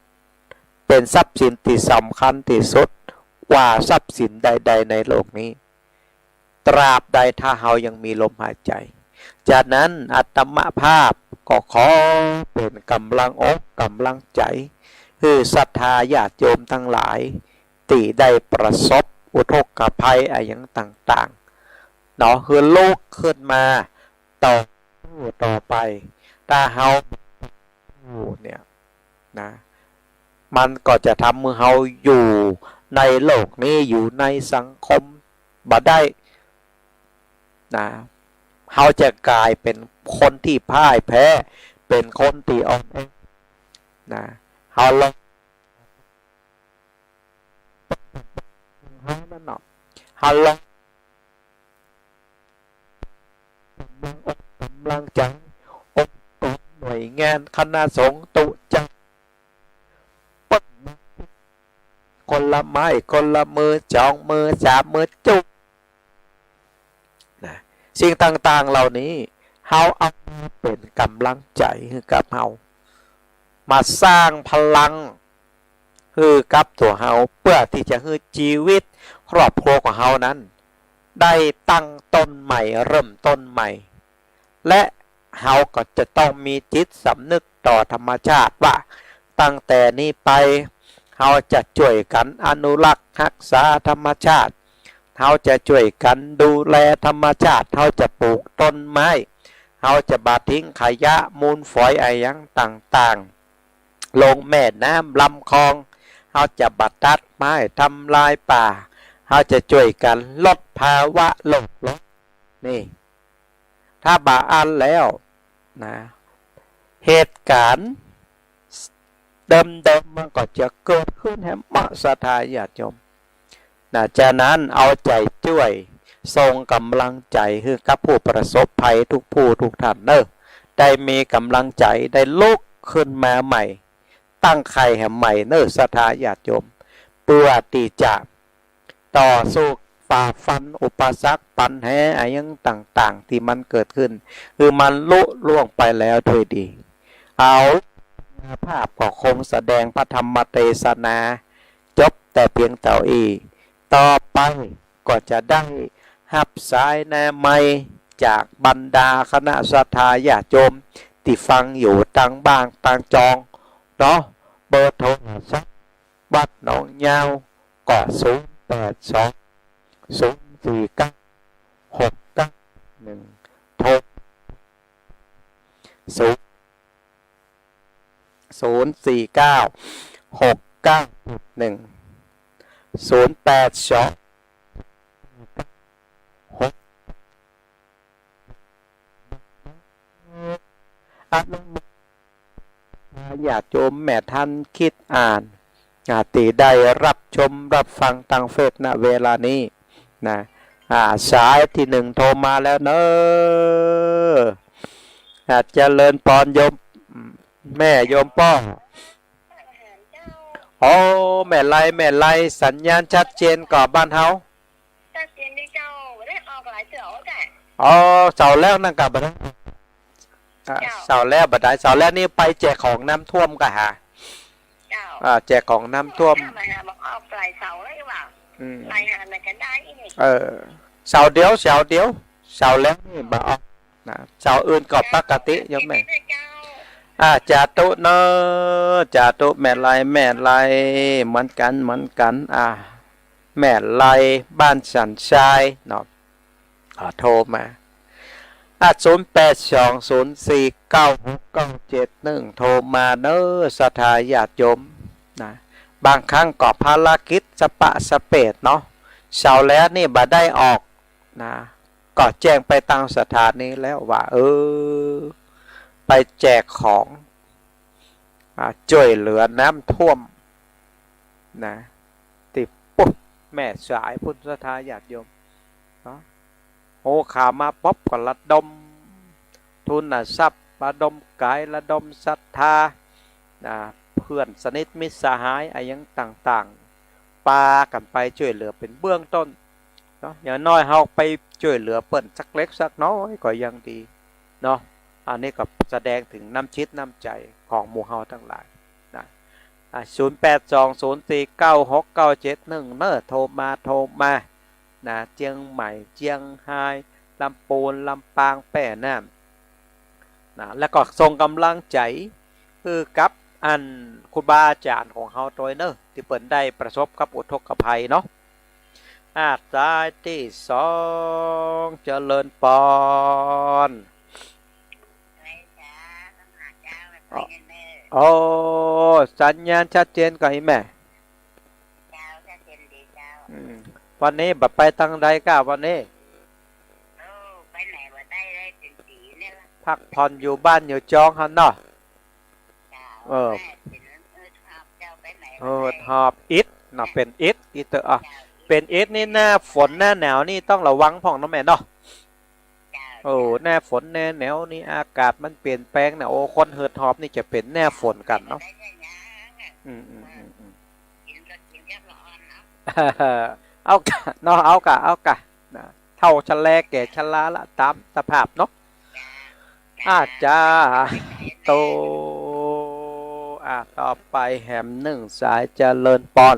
เป๋นทรัพย์สินตี้สำคัญตี้สุดกว่าทรัพย์สินใดๆ ในโลกนี้ ตราบใดถ้าเฮายังมีลมหายใจ๋ ฉะนั้นอาตมาภาพก็ขอเป๋นก๋ำลังอกก๋ำลังใจ๋ หื้อศรัทธาญาติโยมตังหลาย ตี้ได้ประสบอุทกภัยอะหยังต่างๆ เนาะ หื้อลุกขึ้นมาต่อสู้ต่อไป ถ้าเฮาเนี่ยนะ มันก็จะทำหื้อเฮาอยู่ในโลกนี้ อยู่ในสังคมบ่ได้นะ เฮาจะก๋ายเป๋นคนตี้พ่ายแพ้ เป๋นคนตี้อ่อนแอนะ เฮาลอง เฮานั่นเนาะ เฮาลอง ก๋ำลังใจ๋ องค์กร หน่วยงาน คณะสงฆ์ ตุ๊จักร เปิ้น คนละไม้คนละมือ สองมือ สามมือ จุ๊บ นะ สิ่งต่างๆ เหล่านี้ เฮาเอามาเป๋นก๋ำลังใจ๋หื้อกับเฮา มาสร้างพลังหื้อกับตั๋วเฮา เปื้อตี้จะหื้อจีวิตครอบครัวของเฮานั้น ได้ตั้งต้นใหม่ เริ่มต้นใหม่ และเฮาก็จะต้องมีจิตสำนึกต่อธรรมชาติว่า ตั้งแต่นี้ไป เฮาจะจ้วยกั๋นอนุรักษ์ฮักษาธรรมชาติ เฮาจะจ้วยกั๋นดูแลธรรมชาติ เฮาจะปลูกต้นไม้ เฮาจะบ่ทิ้งขยะมูลฝอยอะหยังต่างๆ ลงแม่น้ำลำคลอง เฮาจะบ่ตัดไม้ทำลายป่า เฮาจะจ้วยกั๋นลดภาวะโลกร้อน นี่ ถ้าบ่อั้นแล้วนะ เหตุก๋ารณ์เดิมๆ มันก็จะเกิดขึ้นแหมเนาะ ศรัทธาญาติโยมนะ ฉะนั้นเอาใจ๋จ้วย ส่งก๋ำลังใจ๋หื้อกับผู้ประสบภัยกู้ผู้กู้ต้านเนาะ ได้มีก๋ำลังใจ๋ ได้ลุกขึ้นมาใหม่ ตั้งไข่แหมใหม่เนาะ ศรัทธาญาติโยม เปื้อตี้จะต่อสู้ฝ่าฟันอุปสรรคปัญหาอะหยังต่างๆ ตี้มันเกิดขึ้น หื้อมันลุล่วงไปแล้วโดยดี เอา ภาพก็คงแสดงพระธรรมเตสนา จบแต่เปียงเต้าอี้ ต่อไปก็จะได้ฮับสายหน้าไม้จากบรรดาคณะศรัทธาญาติโยมตี้ฟังอยู่ตางบ้านตางจองเนาะ เบอร์โทรศัพท์วัดหนองยาวก็ ศูนย์แปดสอง ศูนย์สี่เก้า หกเก้าหนึ่ง โทร ศูนย์ ศูนย์สี่เก้า หกเก้าหนึ่ง ศูนย์แปดสอง หก อนุโมทนาญาติโยมแม่ทันคิดอ่าน อ่า ตี้ได้ฮับชมฮับฟังตางเฟซ ณ เวลานี้นะ อ่า สายตี้หนึ่งโทรมาแล้วเนาะ อ่า เจริญปอนโยมแม่โยมป้อ โอ้ แม่ไล แม่ไล สัญญาณชัดเจนก่อบ้านเฮา ชัดเจนดีเจ้า บ่ได้ออกหลายเตื้อแล้วแต๊ อ๋อ เสาร์แล้วนั่นก่อบ่ได้ อ่า เจ้า เสาร์แล้วบ่ได้ เสาร์แล้วนี่ไปแจกของน้ำท่วมก่อหา เจ้า อ่า แจกของน้ำท่วม มาหาบอกออกหลายเสาร์แล้วหรือเปล่า อืม ไปหาไหนกันได้อีกนี่ เออ เสาร์เดียว เสาร์เดียว เสาร์แล้วนี่บ่ออกนะ เสาร์อื่นก็ปกติโยมแม่ เจ้า อ่า สาธุเนาะ สาธุแม่ไล แม่ไล เหมือนกั๋น เหมือนกั๋น อ่า แม่ไลบ้านสันทรายเนาะ อ่า โทรมา อ่ะ ศูนย์แปดสอง ศูนย์สี่เก้า หกเก้าเจ็ดหนึ่ง โทรมาเนาะ ศรัทธาญาติโยมนะ บางครั้งก็ภารกิจสะปะสะเปดเนาะ เสาร์แล้วนี่บ่ได้ออกนะ ก็แจ้งไปตางสถานีแล้วว่า เออ ไปแจกของ อ่า จ้วยเหลือน้ำท่วมนะ ตี้ปุ๊บ แม่สายพุ้น ศรัทธาญาติโยมเนาะ โอ้ ข่าวมาปุ๊บก็ระดมทุนทรัพย์ ระดมก๋าย ระดมศรัทธานะ เปื้อนสนิทมิตรสหายอะหยังต่างๆ ปากั๋นไปจ้วยเหลือเป๋นเบื้องต้นเนาะ อย่างน้อยเฮาไปจ้วยเหลือเปิ้นสักเล็กสักน้อยก็ยังดีเนาะ อันนี้ก็แสดงเถิงน้ำจิตน้ำใจ๋ของหมู่เฮาตังหลายนะ อ่ะ ศูนย์แปดสอง ศูนย์สี่เก้า หกเก้าเจ็ดหนึ่ง เนาะ โทรมา โทรมานะ เจียงใหม่ เจียงฮาย ลำปูน ลำปาง แป้น้ำนะ แล้วก็ส่งก๋ำลังใจ๋หื้อกับอันครูบาอาจ๋ารย์ของเฮาตวยเนาะ ตี้เปิ้นได้ประสบกับอุทกภัยเนาะ อ่ะ สายตี้สอง เจริญปอน โอ้ สัญญาณชัดเจนก่ออีแม่ เจ้า ชัดเจนดีเจ้า อืม วันนี้บ่ไปตางใดก้าวันนี้ โอ้ ไปไหนบ่ได้เลย เป๋นปี๋เนี่ยละ พักผ่อนอยู่บ้านอยู่จองหั้นเนาะ เจ้า เออ แม่เป๋นหืดหอบเจ้า ไปไหนบ่ได้ หืดหอบอิดเนาะ เป๋นอิด อิดเตอะอ่ะ เจ้า เป๋นอิดนี่หน้าฝนหน้าหนาวนี่ต้องระวังพ่องเนาะแม่เนาะ เจ้า โอ้ หน้าฝนหน้าหนาวนี่อากาศมันเปลี่ยนแปลงนะ โอ้ คนหืดหอบนี่จะเป๋นหน้าฝนกั๋นเนาะ อืม อืม อืม อืม เอาก่ะเนาะ เอาก่ะ เอาก่ะนะ เฒ่าชะแลแก่ชราละ ต๋ามสภาพเนาะ อาจารย์โต อ่ะ ต่อไปแหมนึ่งสาย เจริญปอน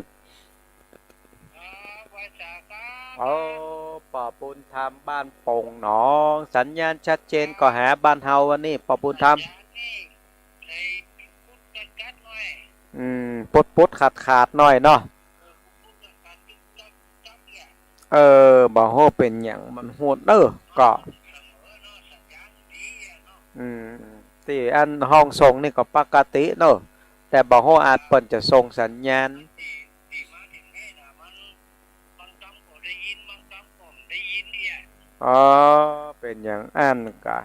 โอ้ ป้อบุญธรรมบ้านโป่งหนอง สัญญาณชัดเจนก่อหาบ้านเฮาวันนี้ ป้อบุญธรรม อืม ปุ๊ดๆ ขาดๆ หน้อยเนาะ เออ บ่ฮู้เป๋นหยังมันฮูดเน้อ ก็ อืม ตี้อันห้องส่งนี่ก็ปกติเนาะ แต่บ่ฮู้อาจเปิ้นจะส่งสัญญาณ อ๋อ เป๋นอย่างอั้นกา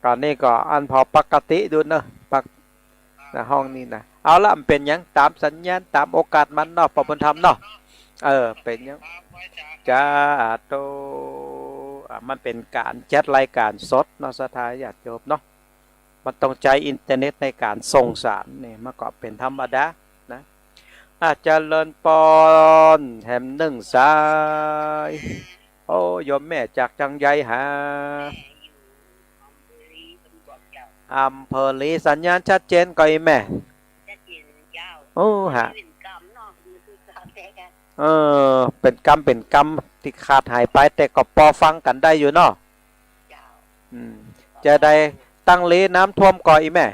ต๋อนนี้ก็อันพอปกติดูเนอะ ปก- นะ ห้องนี้นะ เอาละ มันเป๋นอย่าง ต๋ามสัญญาณ ต๋ามโอกาสมันเนาะ ป้อบุญธรรมเนาะ เออ เป๋นอย่าง สาธุ อ่ะ มันเป๋นก๋านจัดรายก๋านสดเนาะ ศรัทธาญาติโยมเนาะ มันต้องใจ๊อินเทอร์เน็ตในก๋านส่งสารนี่ มันก็เป๋นธรรมดานะ อ่ะ เจริญปอน แหมนึ่งสาย โอ้ โยมแม่จากตางใดหา อำเภอลี สัญญาณชัดเจนก่ออีแม่ โอ้ ฮะ เออ เป๋นกำเป๋นกำตี้ขาดหายไป แต่ก็ปอฟังกั๋นได้อยู่เนาะ อืม จะใด ตางลีน้ำท่วมก่ออีแม่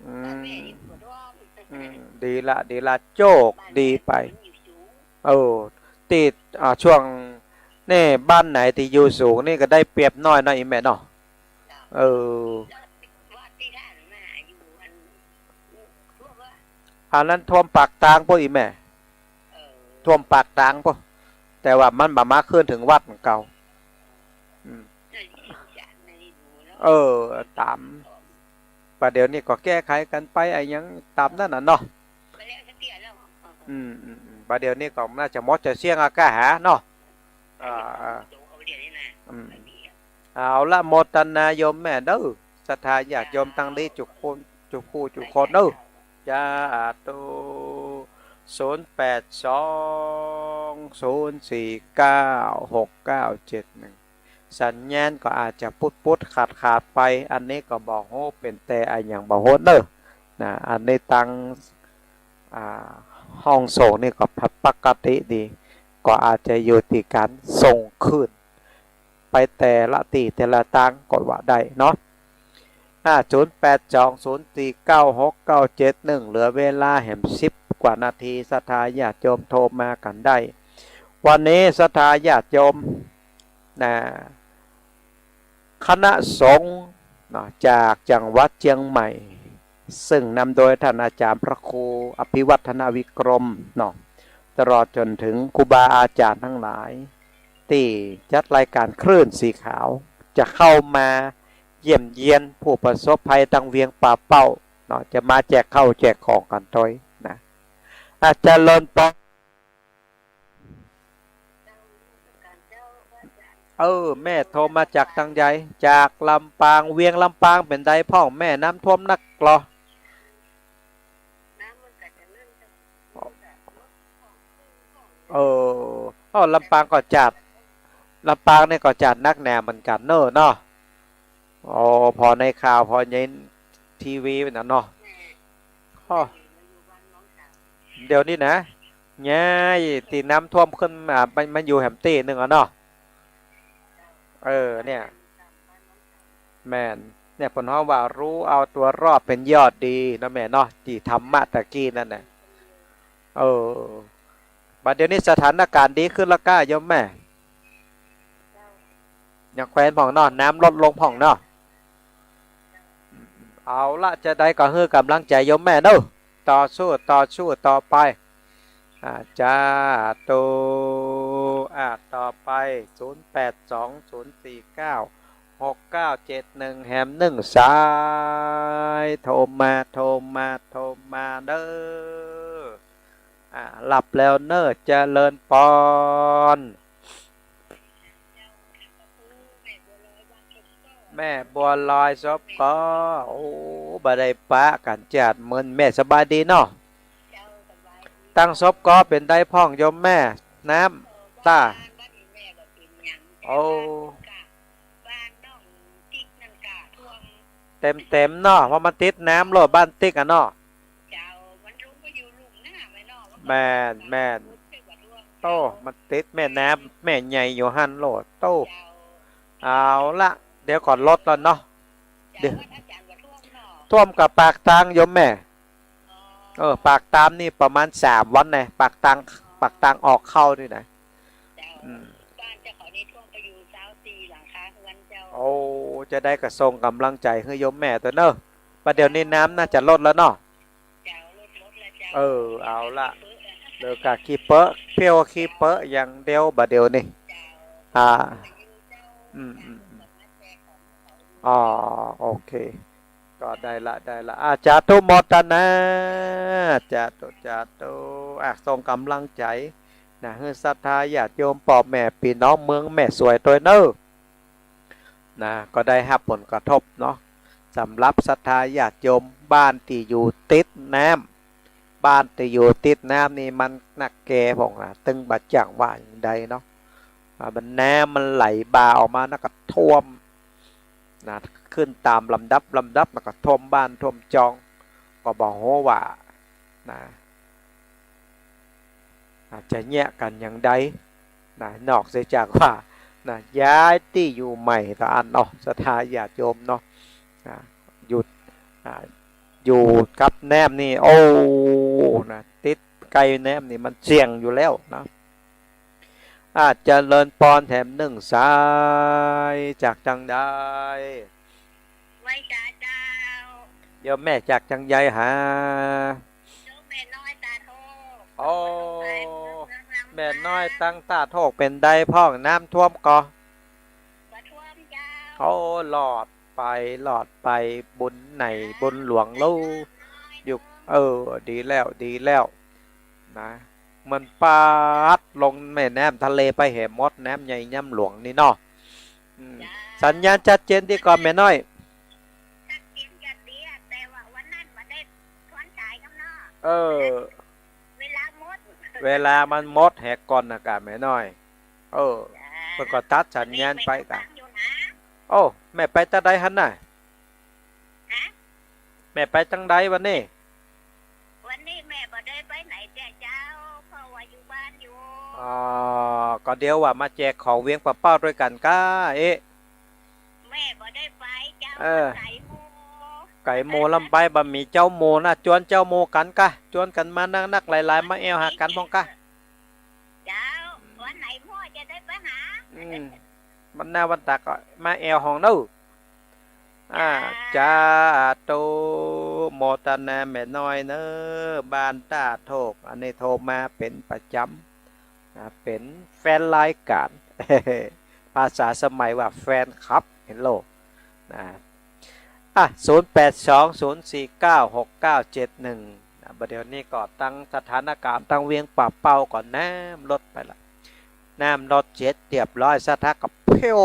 อืม ดีละ ดีละ โจคดีไป เออ ตี้ อ่า ช่วง นี่ บ้านไหนตี้อยู่สูงนี่ก็ได้เปรียบหน้อยเนาะ อีแม่เนาะ เออ อันนั้นท่วมปากตางปู้น อีแม่ ท่วมปากตางปู้น แต่ว่ามันบ่มาขึ้นเถิงวัดเก่า อืม เออ ต๋าม บ่าเดี่ยวนี้ก็แก้ไขกั๋นไป อะหยังต๋ามนั้นน่ะเนาะ อืม อืม อืม บ่าเดี่ยวนี้ก็น่าจะหมดจะเสี้ยงอะก้าหาเนาะ อ่า อ่า อืม เอาละ โมทนาโยมแม่เด้อ ศรัทธาญาติโยมตางลีจุกคน จุกคู่จุกคนเด้อ สาธุ ศูนย์แปดสอง ศูนย์สี่เก้า หกเก้าเจ็ดหนึ่ง สัญญาณก็อาจจะปุ๊ดๆ ขาดๆ ไป อันนี้ก็บ่ฮู้เป๋นแต่อะหยังบ่ฮู้เนอะ นะ อันนี้ตาง อ่า ห้องส่งนี่ก็ปกติดี ก็อาจจะอยู่ตี้ก๋านส่งคลื่นไปแต่ละตี้แต่ละตางก็ว่าได้เนาะ อ่า ศูนย์แปดสอง ศูนย์สี่เก้า หกเก้าเจ็ดหนึ่ง เหลือเวลาแหมสิบกว่านาที ศรัทธาญาติโยมโทรมากั๋นได้ วันนี้ศรัทธาญาติโยม นะ คณะสงฆ์เนาะ จากจังหวัดเจียงใหม่ ซึ่งนำโดยท่านอาจารย์พระครูอภิวัฒนวิกรมเนาะ ตลอดจ๋นเถิงครูบาอาจ๋ารย์ตังหลาย ตี้จัดรายก๋านคลื่นสีขาว จะเข้ามาเยี่ยมเยียนผู้ประสบภัยตางเวียงป่าเป้าเนาะ จะมาแจกข้าวแจกของกั๋นตวยนะ อ่ะ เจริญปอน เออ แม่โทรมาจากตางใด จากลำปาง เวียงลำปางเป๋นใดพ่องแม่ น้ำท่วมนักก่อ เออ อ้อ ลำปางก็จัด ลำปางนี่ก็จัดนักหนาเหมือนกั๋นเนอะเนาะ อ๋อ ผ่อในข่าว ผ่อในทีวีน่ะเนาะ อ้อ เดี๋ยวนี้นะ ย้ายตี้น้ำท่วมขึ้นมา มัน มันอยู่แหมตี้นึ่งอะเนาะ เออ เนี่ย แม่น เนี่ย เปิ้นฮ้องว่า รู้เอาตัวรอดเป็นยอดดีเนาะแม่เนาะ ตี้ธรรมะตะกี้นั่นน่ะ เออ บ่าเดี่ยวนี้สถานก๋ารณ์ดีขึ้นแล้วก้าโยมแม่ ยังแควนพ่องเนาะ น้ำลดลงพ่องเนาะ เอาละ จะใดก็หื้อก๋ำลังใจ๋โยมแม่เนาะ ต่อสู้ ต่อสู้ต่อไป อ่า สาธุ อ่า ต่อไป ศูนย์แปดสอง ศูนย์สี่เก้า หกเก้าเจ็ดหนึ่ง แหมนึ่งสาย โทรมา โทรมา โทรมาเด้อ อ่า หลับแล้วเนอะ เจริญปอน แม่บัวลอยซบก๊อ โอ้ บ่ได้ปะกั๋นจัดมื้อ แม่สบายดีเนาะ ตางซบก๊อเป๋นใดพ่องโยมแม่ น้ำ ต้า โอ้ เต็มๆ เนาะ เพราะมันติดน้ำโลด บ้านติ๊กอะเนาะ แม่น แม่น โต้ มันติดแม่น้ำแม่ใหญ่อยู่หั้นโลด โต้ เอาละ เดี๋ยวก่อนลดแล้วเนาะ เดี๋ยว ท่วมกับปากตางโยมแม่ เออ ปากตางนี่ประมาณสามวันแน่ ปากตาง ปากตางออกเข้านี่นะ อืม บ้านเจ้าเขานี่ท่วมไปอยู่ซาวสี่หลังคาเฮือนเจ้า โอ้ จะใดก็ส่งก๋ำลังใจ๋หื้อโยมแม่ตวยเนาะ บ่าเดี่ยวนี้น้ำน่าจะลดแล้วเนาะ เจ้า ลด ลดแล้วเจ้า เออ เอาละ เหลือก้าขี้เปื้อ เพี้ยวขี้เปื้ออย่างเดียวบ่าเดี่ยวนี้ อ่า อืม อืม อืม อ๋อ โอเค ก็ได้ละ ได้ละ อ่า สาธุโมทนา สาธุ สาธุ อ่ะ ส่งก๋ำลังใจ๋นะ หื้อศรัทธาญาติโยม ป้อแม่ปี้น้องเมืองแม่สวยตวยเน่อ นะ ก็ได้ฮับผลกระทบเนาะ สำหรับศรัทธาญาติโยม บ้านตี้อยู่ติดน้ำ บ้านตี้อยู่ติดน้ำนี่มันนักแก่พ่องนะ ตึงบ่าจ้างว่าอย่างใดเนาะ อ่า มันน้ำมันไหลบ่าออกมานะ ก็ท่วมนะ ขึ้นต๋ามลำดับ ลำดับ แล้วก็ท่วมบ้านท่วมจอง ก็บ่ฮู้ว่านะ อ่า จะเยียะกั๋นอย่างใดนะ นอกเสียจากว่านะ ย้ายตี้อยู่ใหม่เต้าอั้นเนาะ ศรัทธาญาติโยมเนาะ นะ อยู่ อ่า อยู่กับน้ำนี่ โอ้ นะ ติดใก้น้ำนี่มันเสี่ยงอยู่แล้วนะ อ่า เจริญปอน แถมนึ่งสาย จากจังใด ไหว้สาเจ้า โยมแม่จากจังใดหา โยมแม่น้อยต๋าโทก โอ้ แม่น้อยตังต๋าโทก เป๋นใดพ่อง น้ำท่วมก่อ บ่ท่วมเจ้า โอ้ รอดไป รอดไป บุญใหญ่บุญหลวงลูก อยู่ เออ ดีแล้ว ดีแล้วนะ มันปาดลงแม่น้ำทะเลไปแหมหมด น้ำใหญ่น้ำหลวงนี่เนาะ อืม สัญญาณชัดเจนดีก่อแม่น้อย ชัดเจนจะดีอะ แต่ว่าวันนั้นบ่ได้สนใจ๋กำเนาะ เออ เวลาหมด เวลามันหมดแหมก่อนนะก่าแม่น้อย เออ เปิ้นก็ตัดสัญญาณไปก่า โอ้ แม่ไปตางใดหั้นน่ะ ฮะ แม่ไปตางใดวันนี้ วันนี้แม่บ่ได้ไปไหนแต๊เจ้า เพราะว่าอยู่บ้านอยู่ อ๋อ ก็เดี๋ยวว่ามาแจกของเวียงป่าเป้าตวยกั๋นก้า เอ๊ะ แม่บ่ได้ไปเจ้า เออ ไก๋หมู่ ไก๋หมู่ลำไป บ่มีเจ้าหมู่นะ จวนเจ้าหมู่กั๋นก้า จวนกั๋นมานักๆ หลายๆ มาแอ่วหากั๋นพ่องก้า เจ้า วันไหนพ่อจะได้ไปหา อืม วันหน้าวันตาก็มาแอ่วห้องเน่อ อ่า สาธุโมทนาแม่น้อยเน่อ บ้านต๋าโทก อันนี้โทรมาเป๋นประจ๋ำ นะ เป๋นแฟนรายก๋าน ภาษาสมัยว่าแฟนคลับ เห็นโลก นะ อ่ะ ศูนย์แปดสอง ศูนย์สี่เก้า หกเก้าเจ็ดหนึ่ง นะ บ่าเดี่ยวนี้ก็ตังสถานก๋านตังเวียงป่าเป้าก็น้ำลดไปละ น้ำลดเสร็จเรียบร้อย ศรัทธาก็เพี้ยว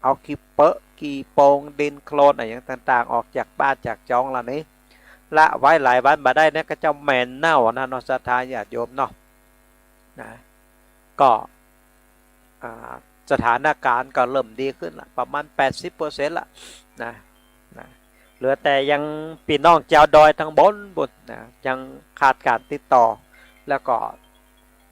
เอาขี้เปื้อขี้โปงดินโคลนอะหยังต่างๆ ออกจากบ้านจากจองละนี่ ละไว้หลายวันบ่ได้นะ ก็จะเหม็นเน่านะเนาะ ศรัทธาญาติโยมเนาะ นะ ก็ อ่า สถานก๋านก็เริ่มดีขึ้นละ ประมาณแปดสิบเปอร์เซ็นต์ละ นะ นะ เหลือแต่ยังปี้น้องจาวดอยตางบนปู๊นนะ ยังขาดก๋านติดต่อ แล้วก็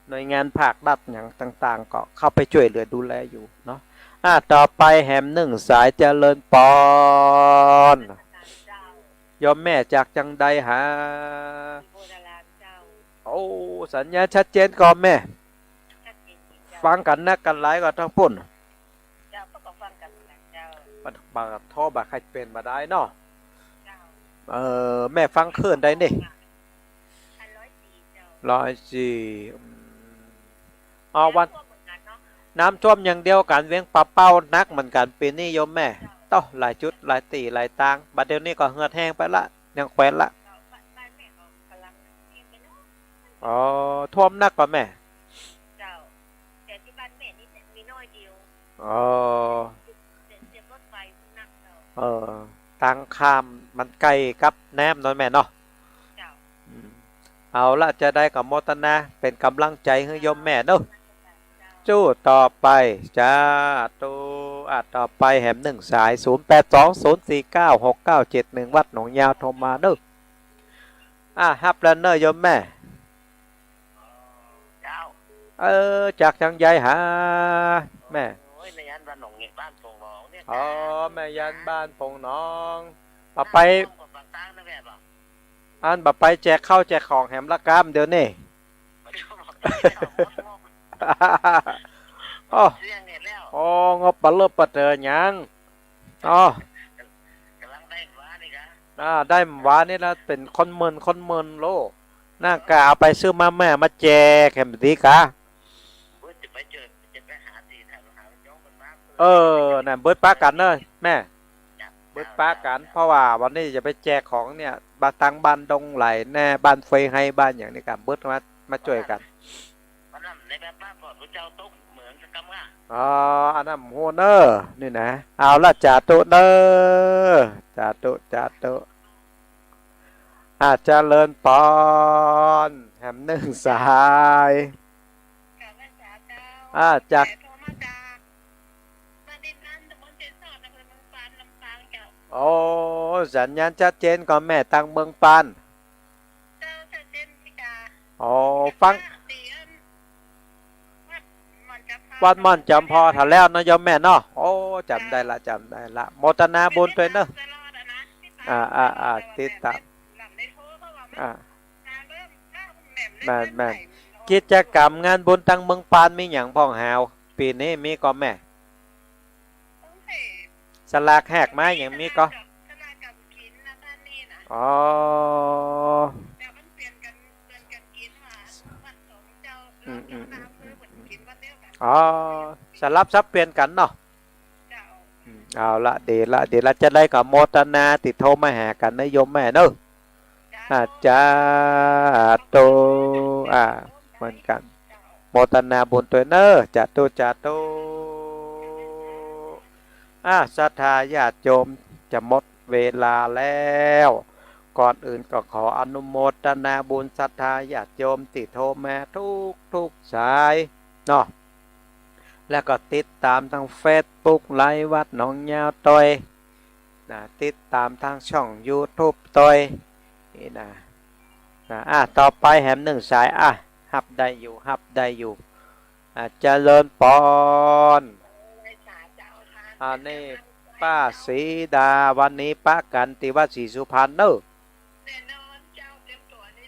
หน่วยงานภาครัฐหยังต่างๆ ก็เข้าไปจ้วยเหลือดูแลอยู่เนาะ อ่า ต่อไปแหมนึ่งสาย เจริญปอน โยมแม่จากจังใดหา โอ้ สัญญาณชัดเจนก่อแม่ ฟังกั๋นนักกั๋นหลายก่อตางปู๊น เจ้า ก็ฟังกั๋นนะเจ้า บ่า บ่าโทรบ่าใค่เป๋นบ่าได้เนาะ เจ้า เออ แม่ฟังคลื่นใดนี่ อันร้อยสี่เจ้า ร้อยสี่ อืม อ๋อ วัน น้ำท่วมเหมือนกั๋นเนาะ น้ำท่วมอย่างเดียวกั๋น เวียงป่าเป้าหนักเหมือนกั๋นปี๋นี้โยมแม่ เจ้า เต้า หลายจุดหลายตี้หลายตาง บ่าเดี่ยวนี้ก็เหือดแห้งไปละ ยังแควนละ เจ้า บ้าน บ้านแม่ก็ก่ำลังแห้งไปเนาะ อ๋อ ท่วมหนักก่อแม่ เจ้า แต่ตี้บ้านแม่นี่มีน้อยเดียว อ๋อ เสีย เสียรถไฟหนักเจ้า เออ ตางข้ามมันใก้กับน้ำเนาะแม่เนาะ เจ้า อืม เอาละ จะใดก็โมทนา เป๋นก๋ำลังใจ๋หื้อโยมแม่เนาะ เจ้า สู้ต่อไป สาธุ อ่ะ ต่อไปแหมนึ่งสาย ศูนย์แปดสอง ศูนย์สี่เก้า หกเก้าเจ็ดหนึ่ง วัดหนองยาว โทรมาเนาะ อ่ะ ฮับแล้วเนาะโยมแม่ เจ้า เออ จากจังใดหา แม่ โอ้ย แม่ยันบ้านหนองเงะ บ้านโป่งหนองเนี่ย อ๋อ แม่ยันบ้านโป่งหนอง บ่าไป น้ำท่วมกับปากตางนะแม่บ่า อันบ่าไปแจกข้าวแจกของแหมละก้ามเดี๋ยวนี้ บ่าไปแล้ว หมดงบ โอ้ เสี้ยงเนี่ยแล้ว โอ้ งบบ่าเลิกบ่าเต๋อหยัง อ๋อ ก๋ำลังได้หวานี่กะ อ่า ได้หวานี่ละ เป๋นคนเมิน คนเมินโลก นั่นก็เอาไปซื้อมาแม่มาแจกแหมดีกา เออ นั่นเบิดปะกั๋นเน่อแม่ เบิดปะกั๋น เพราะว่าวันนี้จะไปแจกของเนี่ย บ้านตังบ้านดงไหลแน่ บ้านเฟยไฮ บ้านอย่างนี้กั๋น เบิดมา มาจ้วยกั๋น อ๋อ อันนั้นฮู้เน่อ นี่นะ เอาละ จาตุเน่อ จาตุ จาตุ อา เจริญปอน แหมนึ่งสาย อา จาก โอ้ สัญญาณชัดเจนก่อแม่ ตังเมืองปาน อ๋อ ฟัง วัดม่อนจอมพอเถ่าแล้วเนาะโยมแม่เนาะ โอ้ จ๋ำได้ละ จ๋ำได้ละ โมทนาบุญตวยเน่อ อ่า อ่า อ่า ติดต๋าม อ่า แม่น แม่น กิจกรรมงานบุญตังเมืองปานมีหยังพ่องหาว ปี๋นี้มีก่อแม่ สลากแหกไม้หยังมีก่อ อ๋อ อืม อืม อืม อืม อ๋อ สลับสับเปลี่ยนกั๋นเนาะ อืม เอาละ ดีละ ดีละ จะได้ก็โมทนาตี้โทรมาหากั๋นนะโยมแม่เน่อ อา จาตุ อ่า เหมือนกั๋น โมทนาบุญตวยเน่อ จาตุ จาตุ อ่า ศรัทธาญาติโยม จะหมดเวลาแล้ว ก่อนอื่นก็ขออนุโมทนาบุญศรัทธาญาติโยมตี้โทรมาทุกๆ สายเนาะ แล้วก็ติดต๋ามตางเฟซบุ๊กไลฟ์วัดหนองยาวตวย นะ ติดต๋ามตางช่องยูทูบตวย นี่นะ นะ อ่ะ ต่อไปแหมนึ่งสาย อ่ะ ฮับได้อยู่ ฮับได้อยู่ อ่ะ เจริญปอน อันนี้ป้าศรีดา วันนี้ปะกั๋นตี้วัดศรีสุพรรณเน่อ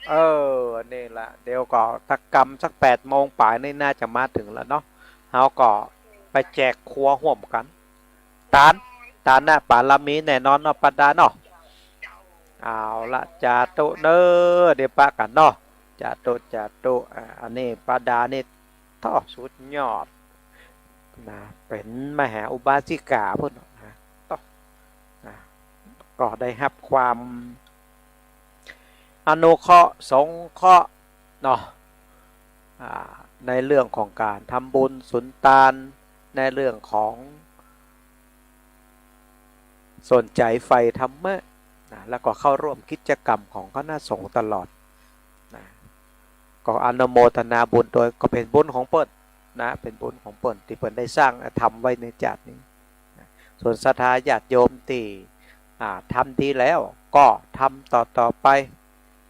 เออ นี่ละ เดี๋ยวก็สักกำสักแปดโมงป๋ายนี่น่าจะมาเถิงแล้วเนาะ เฮาก็ไปแจกครัวฮ่วมกั๋น ตาน ตานนะ ปารมีแน่นอนเนาะ ป้าดาเนาะ เอาละ จาตุเน่อ เดี๋ยวปะกั๋นเนาะ จาตุ จาตุ อ่า อันนี้ป้าดานี่ โธ่ สุดยอด นะ เป๋นมหาอุบาสิกาพุ้นนะ โธ่ นะ ก็ได้ฮับความอนุเคราะห์สงเคราะห์เนาะ อ่า ในเรื่องของก๋านทำบุญสุนตาน ในเรื่องของสนใจ๋ใฝ่ธรรมะ นะ แล้วก็เข้าร่วมกิจกรรมของคณะสงฆ์ตลอด นะ ก็อนุโมทนาบุญตวย ก็เป๋นบุญของเปิ้นนะ เป๋นบุญของเปิ้นตี้เปิ้นได้สร้างทำไว้ในจาตินี้นะ ส่วนศรัทธาญาติโยมตี้ อ่า ทำดีแล้วก็ทำต่อๆ ไป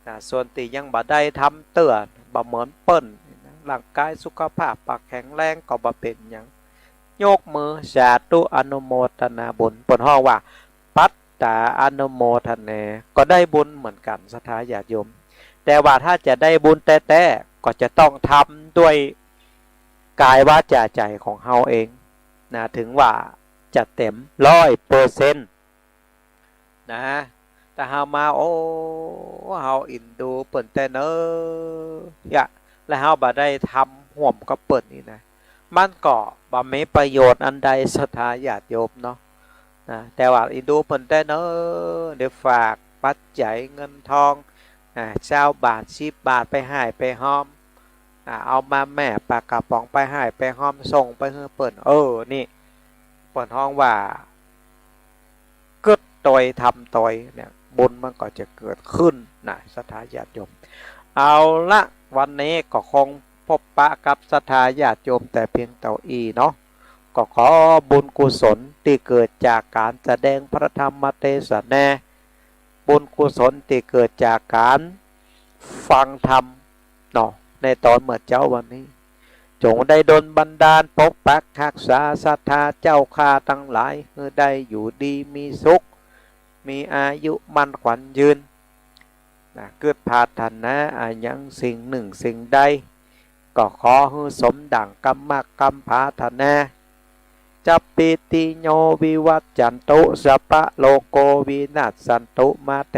นะ ส่วนตี้ยังบ่ได้ทำเตื้อ บ่เหมือนเปิ้นนะ ร่างก๋ายสุขภาพบ่แข็งแรงก็บ่เป๋นหยัง ยกมือสาธุอนุโมทนาบุญ เปิ้นฮ้องว่า ปัตตาอนุโมทนา ก็ได้บุญเหมือนกั๋นศรัทธาญาติโยม แต่ว่าถ้าจะได้บุญแต๊ๆ ก็จะต้องทำด้วยก๋ายวาจาใจ๋ของเฮาเองนะ เถิงว่าจะเต๋มร้อยเปอร์เซ็นต์นะ ถ้าเฮามา โอ้ เฮาอินดูเปิ้นแต๊เน่อ ยะ แล้วเฮาบ่ได้ทำฮ่วมกับเปิ้นนี่นะ มันก็บ่มีประโยชน์อันใดศรัทธาญาติโยมเนาะ นะ แต่ว่าอินดูเปิ้นแต๊เน่อ เดี๋ยวฝากปัจจัยเงินทอง อ่า ซาวบาท สิบบาท ไปฮ้ายไปฮอม อ่า เอามาแม่ปลากระป๋องไปฮ้ายไปฮอม ส่งไปหื้อเปิ้น เออ นี่ เปิ้นฮ้องว่า กึ๊ดตวยทำตวยเนี่ย บุญมันก็จะเกิดขึ้นนะ ศรัทธาญาติโยม เอาละ วันนี้ก็คงพบปะกับศรัทธาญาติโยมแต่เพียงเต้าอี้เนาะ ก็ขอบุญกุศลตี้เกิดจากก๋านแสดงพระธรรมเตสนา บุญกุศลตี้เกิดจากก๋านฟังธรรมเนาะ ในต๋อนเมื่อเจ๊าวันนี้ จงได้ดลบันดาลปกปักฮักษาศรัทธาเจ้าข้าตังหลาย หื้อได้อยู่ดีมีสุข มีอายุมั่นขวัญยืน นะ กึ๊ดปรารถนาอะหยังสิ่งนึ่งสิ่งใด ก็ขอหื้อสมดั่งกำมักกำปรารถนา จัปปีติโยวิวัจจันตุ สัพพะโรโกวินัสสันตุมาเต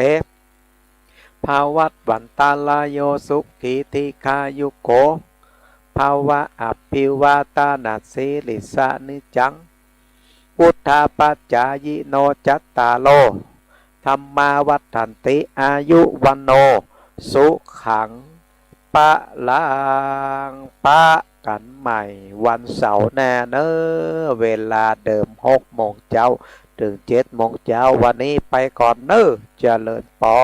ภวัตวันตรายโย สุขี ทีฆายุโก ภวะ อภิวาทะนะสีลิสสะ นิจจัง วุฑฒาปะจายิโน จัตตาโร ธัมมา วัฑฒันติ อายุ วัณโณ สุขัง พลัง ปะกั๋นใหม่วันเสาร์หน้าเน่อ เวลาเดิมหกโมงเจ๊าเถิงเจ็ดโมงเจ๊า วันนี้ไปก่อนเน่อ เจริญปอ